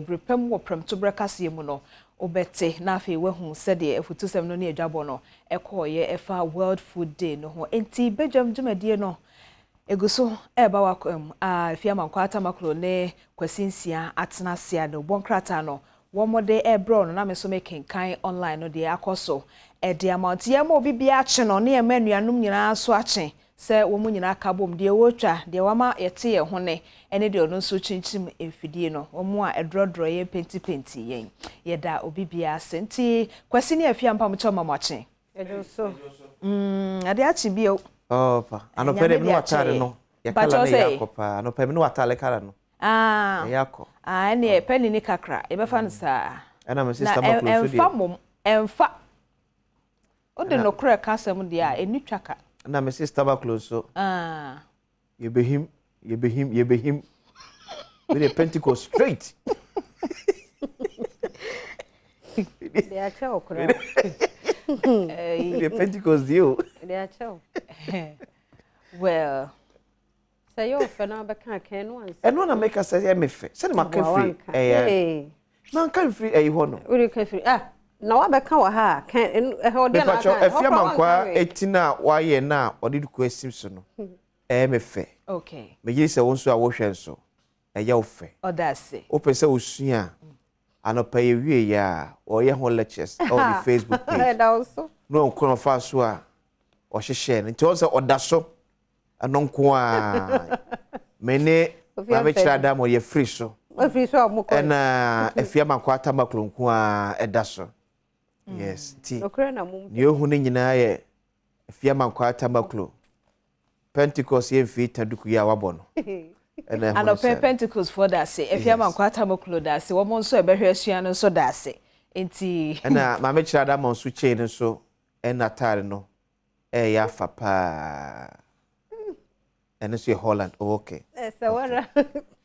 Bere pa mu wɔ prɛmtoberɛ kaseɛ mu no, wobɛte na afei woahu sɛdeɛ afutusɛm no ne adwabɔ no kɔeɛ ɛfa World Food Day no ho. Enti badwam dwumadie no ɛgu so ɛreba w'akwan mu a Afie Amankwaa Tamaklo ne Kwasi Nsia atena ase a dawubɔ nkrataa no wɔde rebrɛ wo no na me nso mekenkan online no deɛ akɔ so de ama wo. Nti yɛma obi biara akye no ne yɛma anuanom nyinaa nso akye sɛ wɔn nyinaa ka bom, deɛ ɔretwa, deɛ wama yɛte yɛn ho nne, ne deɛ ɔno nso rekyinkyim mfidie no, wɔn a ɛdrɔdrɔ yɛn pentipenti yɛn. Yɛda obi biara ase. Nti Kwasi ne Afia mpamokyɛw ma mo akye. Ɛdwo so. Mm, ade akye bio. Oh, pa. Anɔpɛ de me ne w'ataade no, yɛ kala no yɛ akɔ paa. Anɔpɛ me ne w'ataade kala no. Ah. Ɛyɛ akɔ. Ah, ɛneɛ pɛ ne ni kakra. Yɛbɛfa no saa. Ɛna me sister ma kuro so deɛ. Na ɛmfa mom, ɛmfa. Wode nokorɛ ka asɛm deɛ a, ɛnni twaka. Ɛna me sister Baklo nso. Ah. Yɛbɛhim, yɛbɛhim, yɛbɛhim. Wei deɛ Pentecost straight. Deɛ akyɛ wo koraa. Wei deɛ Pentecost deɛ o. Deɛ akyɛ wo. Well. Sɛ ɛyɛ wo fɛ na wobɛka aka ɛno ansa. Ɛno na meka sɛ ɛyɛ me fɛ. Sɛde maka firi ɛyɛ. Manka mfiri ɛyi hɔ no. Wode ka firi ah na wabɛka wɔ ha a ka ɛhɔ deɛ na aka. Mepakyɛw Afia Mankwaa eti no a wayɛ no a ɔde duku asim so no ɛyɛ me fɛ. Okay. Megye di sɛ wo nso a wohwɛ nso ɛyɛ wo fɛ. Ɔda ase. Wopɛ sɛ wosua a anɔpa yɛwie yɛ a ɔyɛ ho lectures ɛwɔ ne Facebook page. Ɛda wo so. Na ɔkwan a ɔfaa so a ɔhyehyɛɛ no nti ɔhu sɛ ɔda so Ɛno nko ara. Me ne Maame Kyerɛ Adamu yɛfiri so. Ɛna Afia Mankwaa Tamaklo nko ara ɛda so. Yes, nti nea ohu no nyinaa yɛ Afia Mankwaa Tamaklo. Pentecost yɛ mfii ta duku yi a wabɔ no. Ɛna ɛho Anɔpɛ Pentecost foɔ da ase, Afia Mankwaa Tamaklo da ase, wɔn nso ɛbɛhwɛ asua no nso da ase. Nti. Ɛna Maame Kyerɛ Adamu nso chain nso ɛna ataare no. Ɛyɛ afa paa. Ɛno nso yɛ Holland. Oh, okay. Ɛsɛ wara.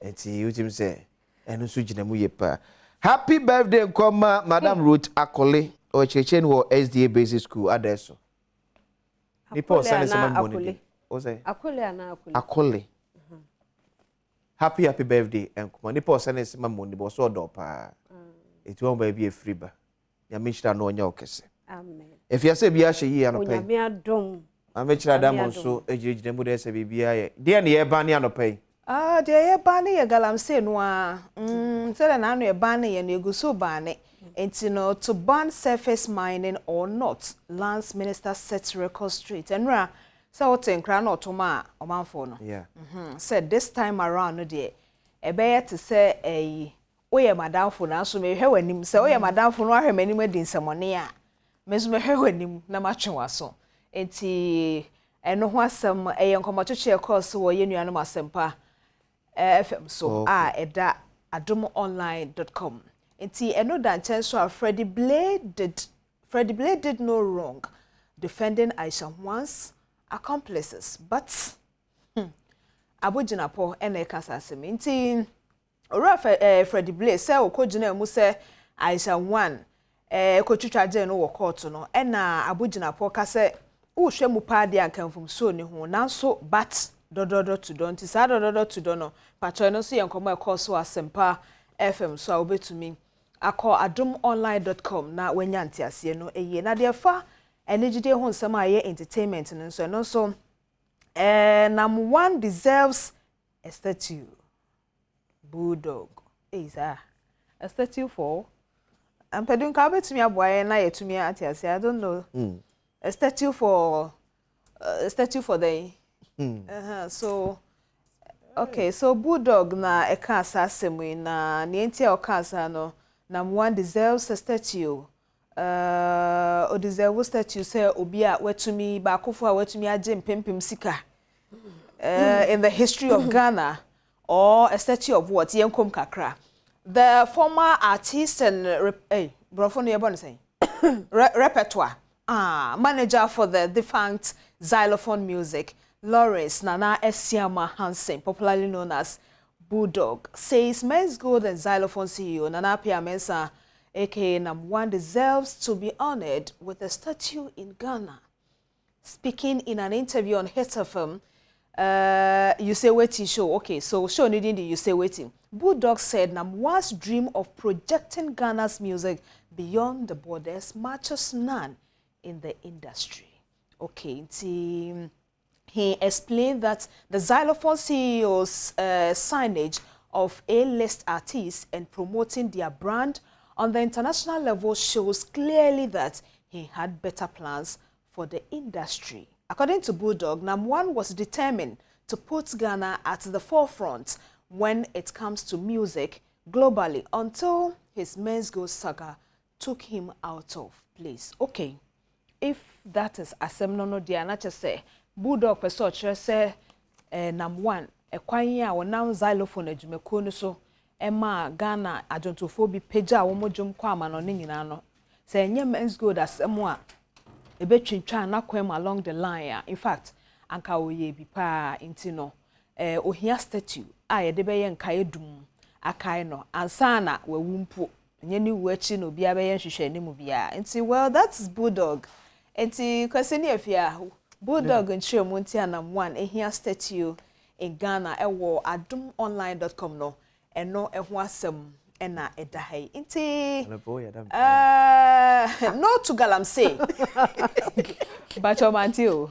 Nti wotumi sɛ ɛno nso gyina mu yie paa. Happy birthday nkɔma Madam hmm. Ruth Akole. Ɔkyerɛkyerɛ no wɔ SDA Basic School Adɛso. Nipa ɔsɛ ne sɛ ma mmɔ ne din. Ɔsɛ. Akole anaa Akole. Akole. Mhm. Happy happy birthday nkɔma nipa ɔsɛ ne sɛ ma mmɔ ne din ɔsɛ ɔdɔ paa. Eti wɔn baabi efiri ba. Nyame nhyira no ɔnyɛ wo kɛse. Afiase biara hyɛ yie anɔpa yi. Onyame adom. Maame kyerɛ Adamo nso gyinagyina mu dɛ sɛ biribiara yɛ. Deɛ na yɛban ne anɔpa yi? Ah deɛ yɛban ne yɛ galamsey no ara. Mm sɛdeɛ n'ano yɛban ne yɛ no yɛgu so bane. Nti no to ban surface mining or not, Lands Minister sets record straight. Ɛnora sɛ wote nkra na ɔto maa ɔmanfoɔ no. Yeah. Mhm sɛ this time around no deɛ ɛbɛyɛ te sɛ ɛyi Woyɛ m'adamfo, nanso mehwɛ w'anim. Sɛ woyɛ m'adamfo na woahwɛ m'anim adi nsɛmmɔne a, me nso mɛhwɛ w'anim na matwe w'aso. Enti ɛno ho asɛm, ɛyɛ nkɔmmɔtwetwe a ɛkɔɔ so wɔ yɛn nuanom Asɛmpa FM so a ɛda adomonline dot com. Enti ɛno da nkyɛn nso a, Freddie Blay did Freddie Blay did no wrong defending Aisha Huang's accomplices, but hmm, Abu Jinapor na ɛka saa asɛm yi. Nti Owura Freddie Blay sɛ ɔkɔgyinaa mu sɛ Aisha Huang kɔtwitwa gyee no wɔ kɔɔto no, ɛna Abu Jinapor ka sɛ wohwɛ mu paa deɛ anka mfomsoɔ nni ho, nanso but dɔdɔdɔ to dɔ nti saa dɔdɔdɔ to dɔ no, pakyɛ ɛno nso yɛ nkɔmmɔ a ɛkɔɔ so wɔ Asempa FM so a wobɛtumi akɔ adomonline dot com na woanya nteaseɛ no yie. Na deɛ ɛfa anigyedie ho nsɛm a ɛyɛ entertainment no nso, ɛno nso Nam one deserves a statue. Bulldog. Ei saa. A statue for? Ampadu nka wobɛtumi aboa yɛn na yɛatumi ate ase. I don't know. Mm. A statue for a statue for the mm. uh-huh. So okay, so Bulldog na ɛka saa asɛm yi na nea nti a ɔka saa no, nam one deserves a statue. Uh, o deserve statue sɛ obi a watumi baakofo a watumi agye mpempem sika in the history of Ghana or a statue of what? Yɛn kom kakra. The former artist and hey, brɔfo no yɛbɔ no sɛn? Re repertoire ah, manager for the defunct xylophone music, Lawrence Nana Asiamah Hansen, popularly known as Bulldog, says Men's Gold and Xylophone CEO Nana Appiah Mensah aka Nam deserves to be honored with a statue in Ghana. Speaking in an interview on Hit FM, You Say Wetin show. Okay, so show no din de You Say Wetin. Bulldog said Nam1's dream of projecting Ghana's music beyond the borders matches none in the industry. Okay, nti he explained that the Zylofon CEO's signage of A-list artists and promoting their brand on the international level shows clearly that he had better plans for the industry. According to Bulldog, Nam1 was determined to put Ghana at the forefront when it comes to music globally until his Menzgold saga took him out of place. Okay, if that is asɛm no no deɛ, na kyerɛ sɛ Bulldog pɛ sɛ ɔkyerɛ sɛ Nam1 ɛkwan a wɔnam Zylofon adwumakuo no so ɛma Ghana adwontofoɔ bi pagya a wɔn dwom kɔ ama no ne nyinaa no, sɛ ɛnyɛ Menzgold asɛm a ebɛtwintwan n'akwan mu along the line a, in fact, anka ɔyɛ bi paa. Nti no ohia statue a yɛde bɛyɛ nkae dum akae no ansa na wawu mpo, nyɛ ne wu akyi na obiara bɛyɛ nhwehwɛ anim biara. Nti well, that's Bulldog. Nti Kwasi ne Afia, Bulldog nkyerɛ mu nti a Nam1 ehia statue in Ghana ɛwɔ adomonline.com no, ɛno ɛho asɛm ɛna ɛda ha yi. Nti no to galamsey, bakyɛ ɔmante o.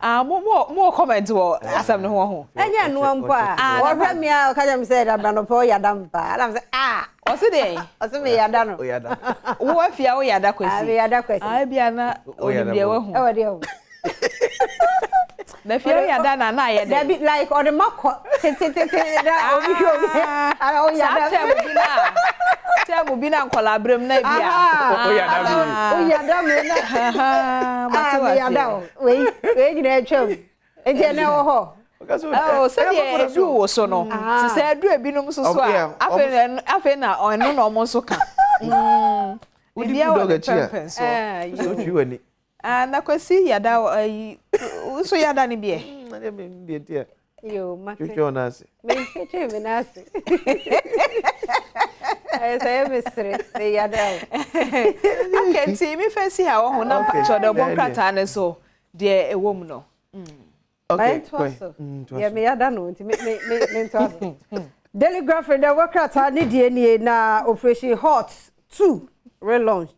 Ah, mo comment wɔ asɛm no ho ho. Ɛnyɛ noa mpo a wɔhwɛ me a, ɔka kyerɛ me sɛ dabra no pɛ ɔyɛ da mpa ana sɛ ah. Ɔsi deɛ? Ɔsi me yada no. Wo Afia, wo yada Kwasi? Ah, me yada Kwasi. Ah, ebi ana onim deɛ wahu. Ɛwɔ deɛ o. Na fie wo yada na ayɛ dɛ. Dabi, like ɔde ma kɔ tetetete na obi hwɛ obi ana ɔyɛ saa da. Tɛɛmu bi na nkɔla abirem na ebi a. Ɔyɛ da mi na. Mate. Ah, me yada o, wei wei nyina atwam nti ɛnɛ wɔ hɔ. Oh, sɛdeɛ edu wɔ so no, te sɛ edu ebinom nso so a, afei na ɔno na ɔmo nso ka. Wodi Biribiara wɔ Bulldog ne akyi a, pɛmpɛn so. wotwi w'ani. Ah, na Kwasi yada ayi nso yada ne bi ɛ. Deɛ nti a Yo, mate. twitwi ɔno ase. Mentwetwe me n'ase, ɛyɛ sɛ ɛyɛ mesere, me yada o. Okay, nti mi fɛ si ha wɔ ho na mpakyɛw dɛ ɔbɔ nkrataa ne so deɛ ɛwɔ mu no. Okay, Mentoa kɔɛ. so. Toa yɛ so. Me yada no nti me mentoa so. Daily Graphic dɛ wɔkrataa ne deɛ nie na Operation Hot 2 relaunch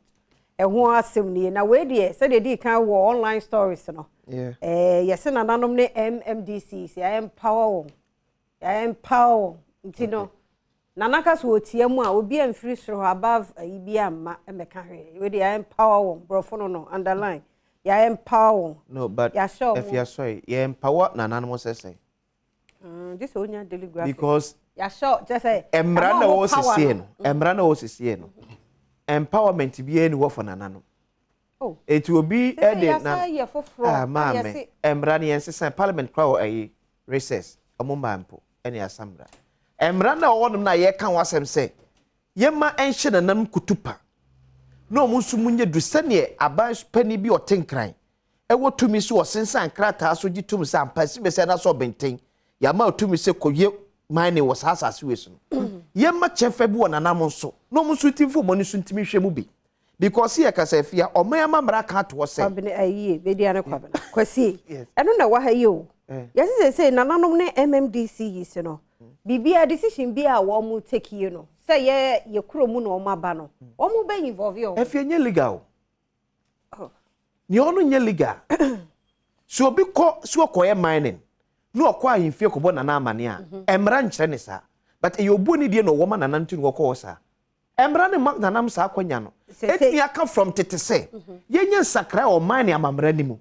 ɛho asɛm nie. Na wei deɛ, sɛdeɛ di kan wɔ online stories no, yɛsɛ nananom ne MMDCs yɛ empower wɔn, yɛ empower wɔn. Nti no nana ka so wɔtia mu a, obi amfiri soro hɔ above ayi bi amma mmɛka hwee. Wei deɛ, yɛ empower wɔn, borɔfo no underline, yɛ empower wɔn. No, but yɛahyɛ wɔn. Afia, sorry, yɛ empower nananom sɛsɛ? Gye sɛ onya Daily Graphic. Because yɛahyɛ kyɛ sɛ mmara ɛma na wɔn ɛwɔ power sisie no, mmara na ɛwɔ sisie no, empowerment biara ni hɔ for nananom. Oh. Eti obi sɛ ɛde na yɛasa yɛ foforɔ ah a maame, mmara no yɛn sesa parliament kora wɔ ɛyi recess, ɔmo mmaa mpo ɛne asa mmara. Mmara na ɛwɔ nom na yɛka ho asɛm sɛ yɛma ɛnhyɛ nananom kutupa na ɔmo nso mu nye du sɛneɛ aban panyin bi ɔte Nkran ɛwɔ tumi so ɔsensan krataa so gye tum sɛ ampa si bɛsɛ na sɛ ɔbɛnten yɛama tumi sɛ kɔyɛ mining wɔ saa asase wei so no, yɛma kyɛfa bi wɔ nananom nso na ɔmo nso ti fo ɔmo ani so ntumi hwɛ mu bi, because yɛ kasa afia ɔman ama mmara ka atoɔ sɛ Kwabena ayie bɛdi ane Kwabena Kwasi. Yes. Ɛno na ɛwɔ ha yi o. Yɛsi sɛ nananom ne MMDC yi si no, biribiara decision bi a wɔn mo take yi no, sɛ yɛ kuro mu na wɔn aba no, wɔn mo bɛ involve wɔn. Afia, nyɛ legal. Oh. Nea ɔno nyɛ legal. Sɛ obi kɔ sɛ ɔkɔyɛ mining na ɔkɔ ahemfie kɔbɔ nana amane a, mmara nkyerɛ ne saa, but ɛyɛ obuo ne deɛ na ɔwɔ ma nana nti na ɔkɔ hɔ saa. Mmara ne ma nanam saa akɔnya no. Ɛtumi aka from tete sɛ yɛnyɛ nsakra wɔ ɔman ne amammerɛ no mu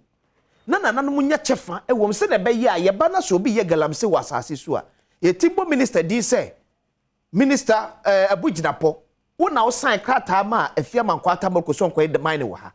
na nananom nyɛ kyɛfa ɛwɔ mu sɛdeɛ ɛbɛyɛ a yɛba na sɛ obi yɛ galamsey wɔ asase so a, yɛti bɔ minister din sɛ minister Abu Gyinapɔ, wo na wosan krataa ma a Afia Amankwa Atamako sɛ ɔnkɔyɛ mining wɔ ha.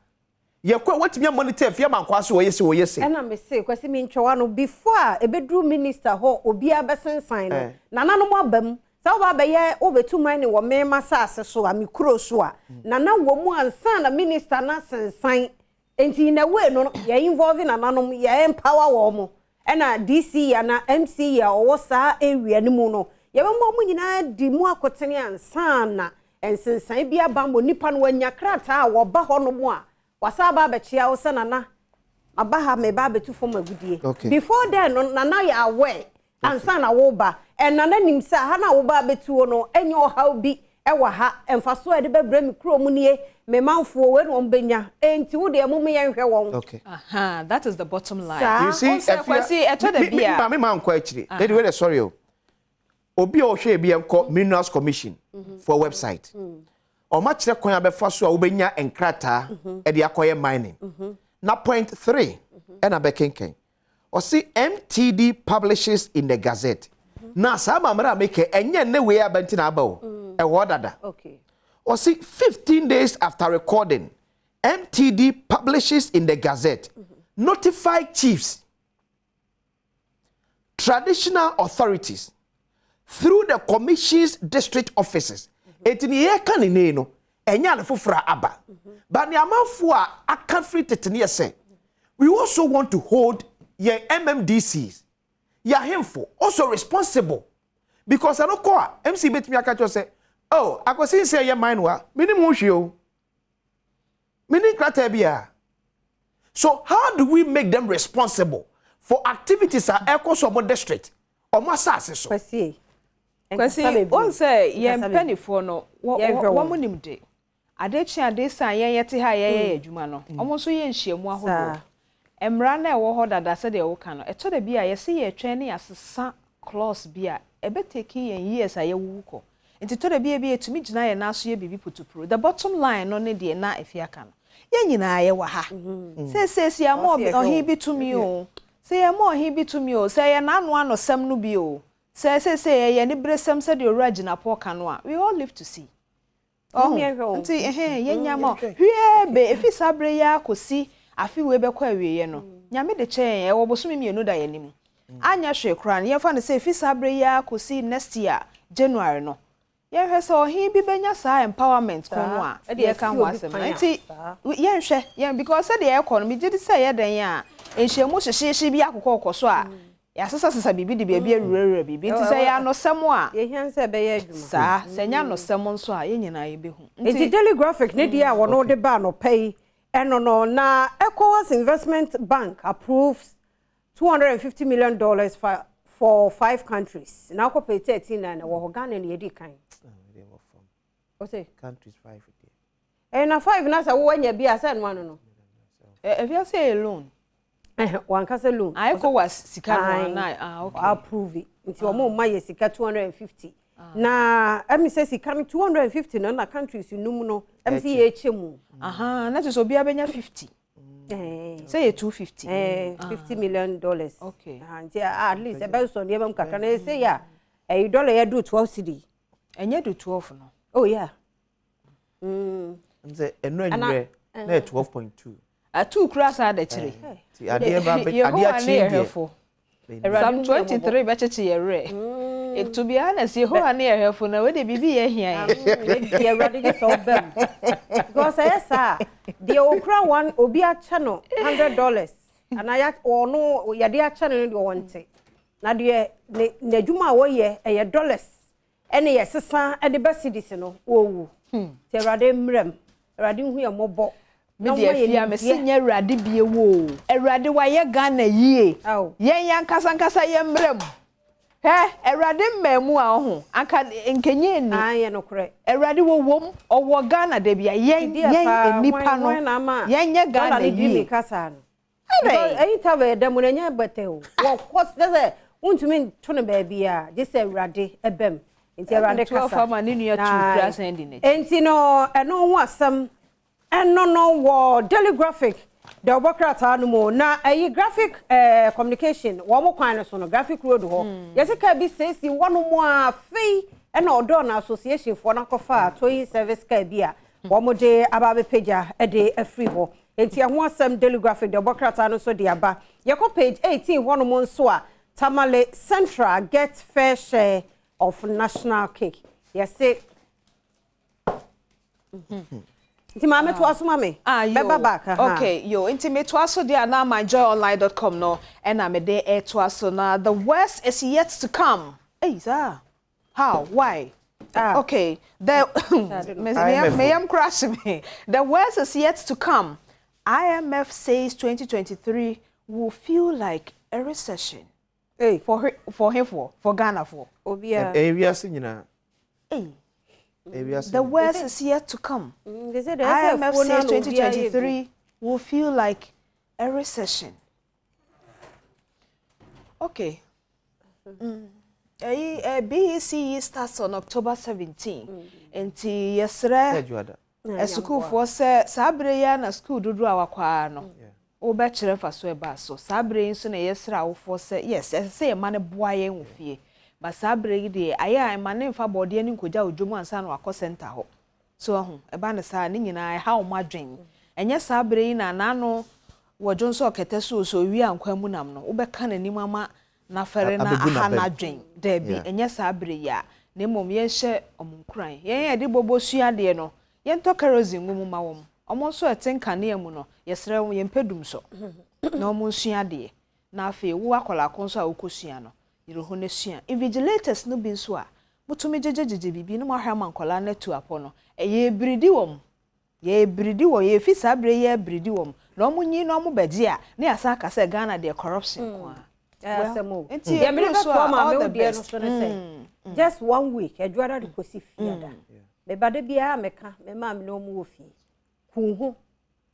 Yɛkɔ a, watumi amonitor Afia Amankwa so wɔyɛ sɛ wɔyɛ sɛ. Ɛna me se Kwasi mi ntwɛwa no before a ebeduru minister hɔ, obiara bɛsensan no, nananom aba mu sɛ woba abɛyɛ wobɛtu man wɔ mmarima asase so a, me kuro so a, nana wɔ mu ansa na minister na sensan. Nti in a way no, yɛ involve nananom, yɛ empower wɔn mo. Ɛna DCE ana MCE a ɔwɔ saa area no mu no, yɛbɛma wɔn nyinaa di mu akotene ansa na nsensan bi aba ma nipa no wanya krataa a wɔba hɔ nom a wasa aba abɛkyia wo sɛ nana. Maba ha, meba abɛtu fam agudie. Okay. Before then no, Nana yɛ aware ansa na woba. Ɛnana nim sɛ ha na woba abɛtuo no, ɛnyɛ ɔhaw bi ɛwɔ ha. Mfaso a yɛde bɛbrɛ me kurom nie, me manfoɔ wei na wɔn bɛnya. Enti wo deɛ, mo yɛnhwɛ wɔn. Aha, that is the bottom line. Saa. You see, Ɔn sɛ Kwasi, ɛtɔ da bi a- Me ma nkɔ akyiri. Lady, wait, sorry o. Obi a ɔhwɛ bi nkɔ Minerals Commission for website. Ɔma kyerɛ kwan a bɛfa so a wobɛnya nkrataa ɛde akɔyɛ mining. Na point three ɛna bɛkenkan. Ɔsi MTD publishes in the Gazette. Na saa amammerɛ a meka, ɛnyɛ ne wei aba nti na aba o. Ɛwɔ dada. Ɔsi 15 days after recording, MTD publishes in the Gazette, notify chiefs, traditional authorities through the commission's district offices. Eti ni yɛka ne nei no, ɛnyɛ ade foforɔ a aba. But ne amanfoɔ a aka firi tete ne yɛ sɛ, we also want to hold yɛn MMDCs, yɛn ahemfo also responsible, because ɛno kɔ a, MC betumi aka kyerɛ sɛ, oh, akwasi nsɛ yɛ mine wa, menim ho hwee o, menim krataa bi a. So how do we make them responsible for activities a ɛkɔ so ɔmo district, ɔmo asase so? Kwasi. Kwasi, wɔn sɛ yɛn mpanimfoɔ no, Yɛnhwɛ wɔn wɔn. mo nim de ade kye ade san yɛn yɛte ha, yɛyɛ yɛ adwuma no, wɔn nso yɛ nhyiamu ahodoɔ. Mmara no a ɛwɔ hɔ dada, sɛdeɛ wɔka no, ɛtɔ da bi a yɛsi yɛtwɛn ne yɛasesa clause bi a ɛbɛ take yɛn years a yɛwuwu kɔ. Nti tɔ da bi a bi yɛtumi gyina yɛn nan so yɛ biribi putupuru. The bottom line no ne deɛ na efi aka no, yɛn nyinaa yɛwɔ ha seeseesi ama Ɔsi yɛhwɛ ɔhen wo. bi tumi o, sɛ yɛn ma ɔhen bi tumi o, sɛ yɛ n'ano ano sɛm no bi o, sɛ seesei yɛyɛ ne bere sɛm, sɛdeɛ owura gyinapɔ ka no a, we all live to see. Mo yɛnhwɛ wɔn. Nti ɛhɛn yɛnya ma hwie be efi saa bere yi akɔsi afe wei bɛkɔ awieɛ no, Nyame de kyɛn ɛwɔ bosome 2 da yɛn anim, anyɛ hwee koraa no, yɛmfa no sɛ efi saa bere yi akɔsi next year January no, yɛnhwɛ sɛ ɔhen bi bɛnya saa empowerment ko no a Ɛde yɛka asi ho obi asɛm no. kwan a, Nti yɛnhwɛ yɛn, because sɛdeɛ ɛkɔ no, megye di sɛ yɛ dɛn a nhyiamu hyehyeehye bi akokɔ kɔ so a yɛasesasesa biribi de baabi awurawura biribi. Nti sɛ yɛ anosɛm a, Yɛhia sɛ ɛbɛyɛ adwuma. saa sɛ nyɛ anosɛm nso a, yɛn nyinaa yɛbɛhu. Nti Daily Graphic ne deɛ a wɔno de ba anɔpa yi ɛno no. Na ECOWAS Investment Bank approves $250 million for five countries. Na akɔ page 13 na ɛwɔ hɔ. Ghana ne yɛdi kan. Ɔsɛ Countries five deɛ. Ɛyɛ na five na sɛ wowɔ nya bi a, sɛ ɛno ano no. Ɛfi ase yɛ loan. Ɛhɛ, wankasa loan. Ah, ECOWAS sika no. Aye. Ana, ah, okay. Approve it. Nti wɔn ma yɛ sika 250 na ɛmi sɛ sika no 250 no na countries num no ɛmi sɛ yɛkyɛ mu. Aha, na kyerɛ sɛ obiara bɛnya 50. Sɛ yɛ 250. $50 million. Okay. Ah, nti at least ɛbɛsɔ nneɛma mu kakra na ɛsɛ yɛ a ɛyi dollar yɛ do 12 cedi. Ɛnyɛ do 12 no. Oh yeah. Sɛ ɛnu anwummerɛ na yɛ 12.2. Atu kura saa da kyerɛ. Nti adeɛ ba bɛ adeɛ Yehowa ne akyi deɛ. yɛhwɛfo. Psalm 23 bɛkyekye yɛ werɛ. To be honest, Yehowa ne yɛhwɛfo na wede biribi yɛ hia yɛn. Deɛ Awurade gye sɛ ɔba mu, because ɛyɛ saa deɛ okura one, obi akyɛ no $100 anaa ya ɔno yɛde akyɛ no no deɛ ɔnte na deɛ ne n'adwuma a wɔyɛ ɛyɛ dollars ɛne yɛsesa ɛde bɛ cedis no, wɔwu. Nti Awurade mmerɛ mu, Awurade hu yɛ mmɔbɔ. Me deɛ, fia me se nyɛ Awurade bie wo o. Awurade wayɛ Ghana yie. Aw. Yɛn yɛn ankasa ankasa yɛ mmerɛ mu. Hɛ, Awurade mmaa mu a ɔho anka nkenye ni. Ayɛ nokorɛ. Awurade wɔ wɔm, ɔwɔ Ghana da bi a yɛn yɛn nipa no yɛn nyɛ Ghana yie. Kasa no because ɛyi ta bɛ dɛm no ɛnyɛ bɛtɛ o, wɔkɔ sɛ sɛ wontumi nto no baabi a gye sɛ Awurade ɛbɛm. Nti Awurade kasa. Ama ne nua tu kura sɛn di n'akyi. Nti no, ɛno ho asɛm ɛno no wɔ Daily Graphic deɛ ɔbɔ krataa no mu. Na ɛyi Graphic Communication wɔn mo kwan no so no, Graphic Road hɔ, yɛsɛ kaa bi siesie wɔn mu a afei ɛna ɔdɔɔ na association foɔ n'akɔfa towing service kaa bi a wɔn de aba abɛpagya ɛde afiri hɔ. Nti ɛho asɛm Daily Graphic deɛ ɔbɔ krataa no nso de aba. Yɛkɔ page 18 hɔnom nso a, Tamale Central get fair share of national cake, yɛsɛ. Nti maame, to aso ma me. Ah, yo. Bɛba back aha. Okay, yo. Nti metoa so deɛ na myjoyonline.com no ɛna mede ɛtoa so. Na the worst is yet to come. Hey, sir. How? Why? Ah. Okay. The IMF. meyam crash me. The worst is yet to come. IMF says 2023 will feel like a recession. Hey. For him, for Ghana for. Obia. Ewiase nyinaa. Hey. Ewiase. The worst is yet to come. They said the IMF SF says na obiara yɛ bi. 2023 will feel like a recession. Okay. BECE starts on October 17. Nti yɛsrɛ Adwoada. asukuufoɔ sɛ saa bere yi a na sukuu dodoɔ a wakɔ no, wobɛkyerɛ fa so ɛba so. Saa bere yi nso na yɛsrɛ awofoɔ sɛ, yes, ɛsɛ sɛ yɛma no boa yɛn wɔ fie, ba saa bere yi deɛ, ayɛ a ɛma ne mfa bɔɔdeɛ ne nkogya odwom ansa na wakɔ center hɔ so. Ɔho ɛba ne saa ne nyinaa ɛha wɔn adwen. Ɛnyɛ saa bere yi na n'ano wɔdwo nso ɔkɛtɛ so so owie ankwan mu nam no, wobɛka n'anim ama n'afɛre na Abɛgu aha n'abam. N'adwen daabi. Ɛnyɛ saa bere yi a, na mmom yɛnhyɛ ɔmo nkuran. Yɛn a yɛde bobo sua adeɛ no, yɛntɔ kerosene ngu mu ma wɔn. Ɔmo nso ɛte nkanea mu no, yɛsrɛ wɔn, yɛmpɛ dum so na ɔmo nsua adeɛ. Na afei wo akɔlaako nso a wokɔsua no, yɛrɛ ho no sua. Invigilators no bi nso a motumi gyegyegyegye biribi na moahwɛ ama nkɔlaa no atu apɔ no, ɛyɛ biridi wɔm, yɛ biridi wɔm, yɛfi saa bere yɛ biridi wɔm na ɔmo nyi na ɔmo bɛgye a, ne yɛasa aka sɛ Ghana deɛ, corruption nko ara. Asɛm o. Nti deɛ mede ɛduru so bɛtoa a, maame all wo the deɛ no best. so ne sɛ just one week, Adwoada de kɔsi Fiada, meba da biara meka mema me ne ɔmo wɔ fie kun ho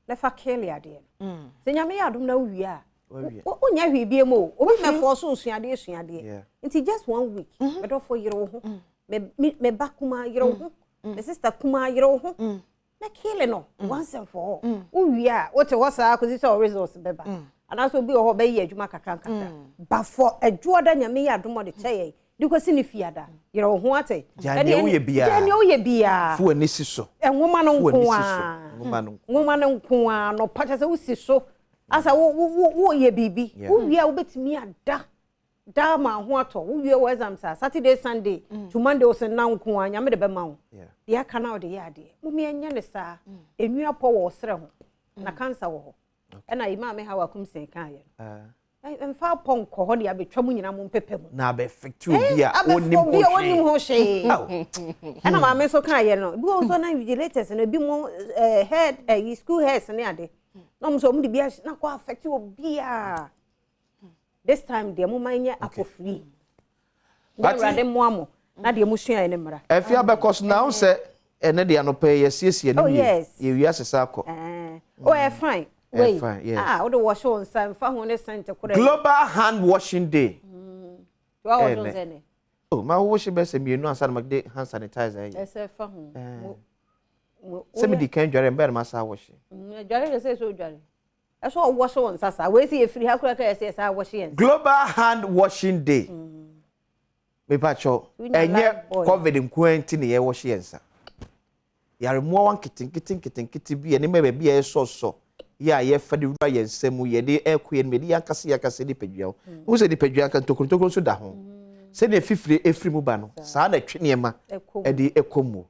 na fa kele adeɛ no sɛ Nyame yɛ adom na wowie a, Wawie. wonyɛ hwee bie mu o, obi mɛfoɔ so nsuadeɛ suadeɛ. Nti just one week, medɔfo, yere wo ho. Me ba kumaa, yere wo ho. Me sister kumaa, yere wo ho na kele no once and for all. Wowie a, wote hɔ saa kɔsi sɛ wo results bɛba, anaasɛ obi wɔ hɔ ɔbɛyɛ adwuma kakra nkakra bafɔ. Adwoada, Nyame yɛ adom ɔde kyɛ yɛn de kɔsi ne Fiada, yere wo ho ate. Gyae nea woyɛ biara. Gyae nea woyɛ biara. Fo w'ani si so. Nwoma no Fo w'ani nko si so. a Nwoma no nko. Nwoma no nko a nɔpa kyɛ sɛ wosi so asa wo wo wo woyɛ biribi. Wowie a, wobɛtumi ada daa ma ho atɔ. Wowie wɔ exams a, Saturday, Sunday to Monday, wo sɛ nna nko a Nyame de bɛma wo. Deɛ aka na wode yɛ adeɛ, mom yɛnyɛ ne saa. Enwi apɔ wɔ ɔserɛ ho na cancer wɔ hɔ, ɛna yi maame ha wakum sɛn kaayɛ no. Ah. Mfa apɔ nkɔ hɔ de abɛtwa mu nyinaa mo mpɛpɛ mu. Na abɛfɛkte obi a abɛfo onim obi a ho onim hwee. Ho hwee. Aw. Ɛna maame nso kaayɛ no, ebi wɔ nso na invigilators no ebi mo head school heads ne ade na ɔmo nso ɔmo de bi ahyɛ na kɔ affect obiara. This time deɛ, mo ma nyɛ apɔ free na Awurade mmoa mo na deɛ mo sua yɛ ne mmara. Ɛfi abɛkɔ so na ahun sɛ ɛnɛ deɛ, anɔpɛ yi yɛsiesie Oh, no yie. yes. Yɛwie asesa akɔ. Ɛɛ, oh, ɛyɛ fine. Ɛyɛ Wei fine, yes. Ah, wode wɔhyɛ wo nsa mfa ho ne scent korɛ. Global Hand Washing Day. Wa wɔhyɛ wo Ɛnɛ. nsa ne. Oh, ma wɔhyɛ bɛ sɛ mmienu ansa na ma de hand sanitizer yɛ. Ɛsɛ fa ho mo mo. Sɛ mi di kan dware mbɛ na ma sa wɔhyɛ. Dware de sɛ odware ɛsɛ ɔwɔhyɛ wo nsa saa. Wei sɛ yɛfiri ha koraa ka yɛ sɛ yɛsaa wɔhyɛ yɛn nsa. Global Hand Washing Day. Mipatsɔ, Wonya ɛnyɛ Lifebuoy. COVID nko nti na yɛwɔhyɛ yɛn nsa. Yaremmoawa nketenkete nketenkete bi ɛne mɛ baabi a yɛsɔsɔ yɛ a yɛfa de wura yɛn nsa mu, yɛde ɛkɔ yɛn mu, yɛde yɛn ankasa yɛn ankasa nipadua ho. Wohu sɛ nipadua nka ntokuro ntokuro nso da ho. Sɛdeɛ fifire efiri mu ba no, saa na ɛtwe nneɛma ɛkɔ mu. Ɛde ɛkɔ mu.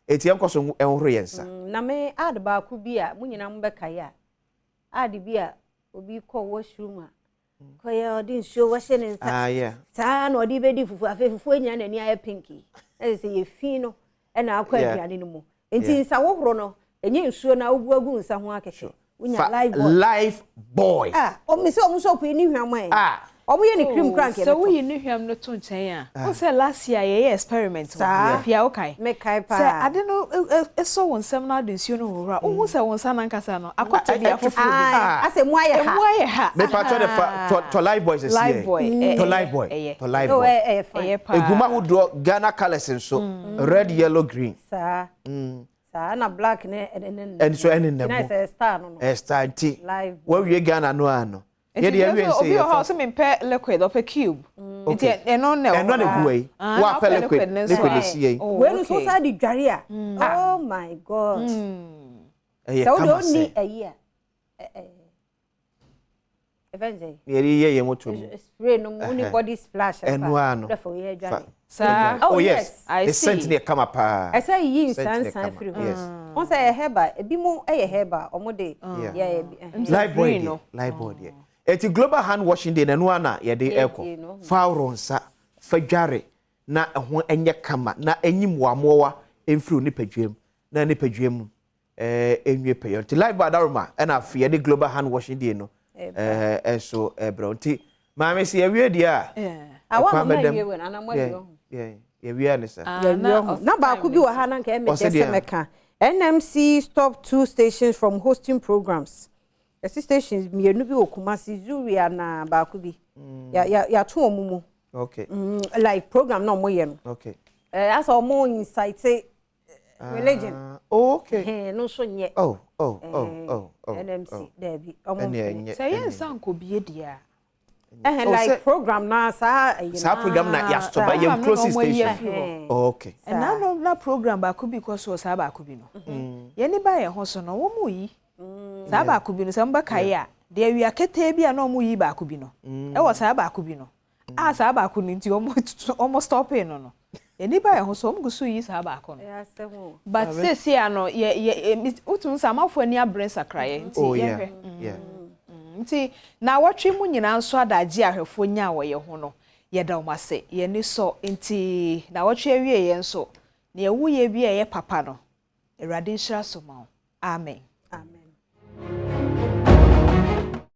Eti yɛn kɔ so ɛnhoro yɛn nsa. Na me ad baako bi a mo nyinaa mobɛkae a, ad bi a obi kɔ washroom a kɔyɛ, ɔde nsuo wɔhyɛ ne nsa saa na ɔde bɛdi fufuo. Afei fufuo nyinaa n'ani ayɛ pink, ɛsɛ sɛ yɛ fi no ɛna akɔ aduane no mu. Nti nsa wohoro no, ɛnyɛ nsuo na wogu agu nsa ho akɛkɛ. Wonya Fa Lifebuoy. Lifebuoy. Ah, ɔmo sɛ ɔmo soap yi ne hwam ɛ. Ah. Ɔmo yɛ ne cream kora nkɛ. Sɛ woyi ne hwam no to nkyɛn a, wo sɛ last year yɛyɛ experiment wɔ Saa. afia, wokae Mekae paa. sɛ ade no ɛsɔ wo nsɛm no ade nsuo no hohoro a, wohu sɛ wo nsa nankasa no akɔtɔ bi afoforɔ bi. Ah. Asɛ mu ayɛ ha. Ɛmu ayɛ ha. Mepatɔ de fa tɔ Lifebuoy sɛ Life boy. Tɔ Lifebuoy. Ɛyɛ. Tɔ Life Oh, boy. ɛyɛ fine. Ɛyɛ paa. Eguma ahodoɔ, Ghana colours nso, red, yellow, green. Saa saa na black ne ɛne ne. Ɛne so ɛne nam na mu. sɛ star no. Ɛsta nti Lifebuoy. wɔawie Ghana no ano Nti yɛde yɛwie sɛ nsɛ obi wɔ hɔ a yɛfa ɔsɛ mempɛ liquid, ɔpɛ cube, nti ɛno na ɛwɔ ɛno na hɔ. egu yi. Ah, na Wɔapɛ wopɛ liquid ne nso liquid a. esi yɛ. Oh, Wei no so okay. saa de dware a, oh my God. Ɛyɛ Sɛ wode kama ɔnni sɛ ayi a ɛfɛn sɛ yɛde yɛ yɛn moto mu. Spray no mu ne body splash. Ɛno ara no. Dɛfɛ oyɛ adware. Saa. Oh Oh, yes. yes. I The scent see. ne yɛ kama paa. Ɛsɛ yiyi Scent ne nsansan kama. firi ho. Yes. Wɔn sɛ ɛyɛ herbal, ebi mu ɛyɛ herbal, ɔmo de yɛ ɛhɛn. Lifebuoy Green deɛ no. Lifebuoy deɛ, eti Global Hand Washing Day na ɛno ara na yɛde Yɛ ɛkɔ. die no. Fa aworo nsa, fa dware na ɛho ɛnyɛ kama na ɛnyi mmoamoawa mfiri wo nipadua mu na nipadua mu. Ɛnwie pɛyɛ. Nti Lifebuoy adaworoma ɛna afei yɛde Global Hand Washing Day no ɛnso ɛbrɛ. Nti maame sɛ yɛwie deɛ a, ɛkwan bɛdam. Yɛwie ne sa. Na baako bi wɔ ha na nka ɛmɛ sɛ mɛka. NMC stop two stations from hosting programs. Ɛsi stations mmienu bi wɔ Kumasi, Zuria na baako bi. Yɛato wɔn mu. Like program na wɔn yɛ no. Asɛ wɔn incite religion. Oh, okay. No nso nyɛ. Oh. NMC dɛbi. Ɔmo sɛ yɛn nsa nkɔ bie deɛ a. Ɛhɛn, like program na saa ɛyi. Saa program na yasɔ ba yɛn closing station. Oh, okay. Ɛna no na program baako bi kɔ so wɔ saa baako bi no. Yɛn ni ba yɛn ho so no, wɔn mu yi saa baako bi no sɛ mbɛka yi a deɛ awia ketee bi a na wɔn yi baako bi no ɛwɔ saa baako bi no a saa baako no nti wɔn stopping no. Yɛn ni ba yɛn ho so, wɔn gu so yi saa baako no, but seesie ano yɛ yɛ wotum sɛ amanfoɔ ani abere nsakraeɛ nti yɛhwɛ. Nti na wɔtwe mu nyinaa nso adagye ahwɛfoɔ nya a wɔyɛ ho no, yɛda wɔn ase, yɛn ani sɔ. Nti na wɔtwe awie yɛn nso nea ɛwu yɛ bi a ɛyɛ papa no, Awurade nhyira so ma wo. Amen.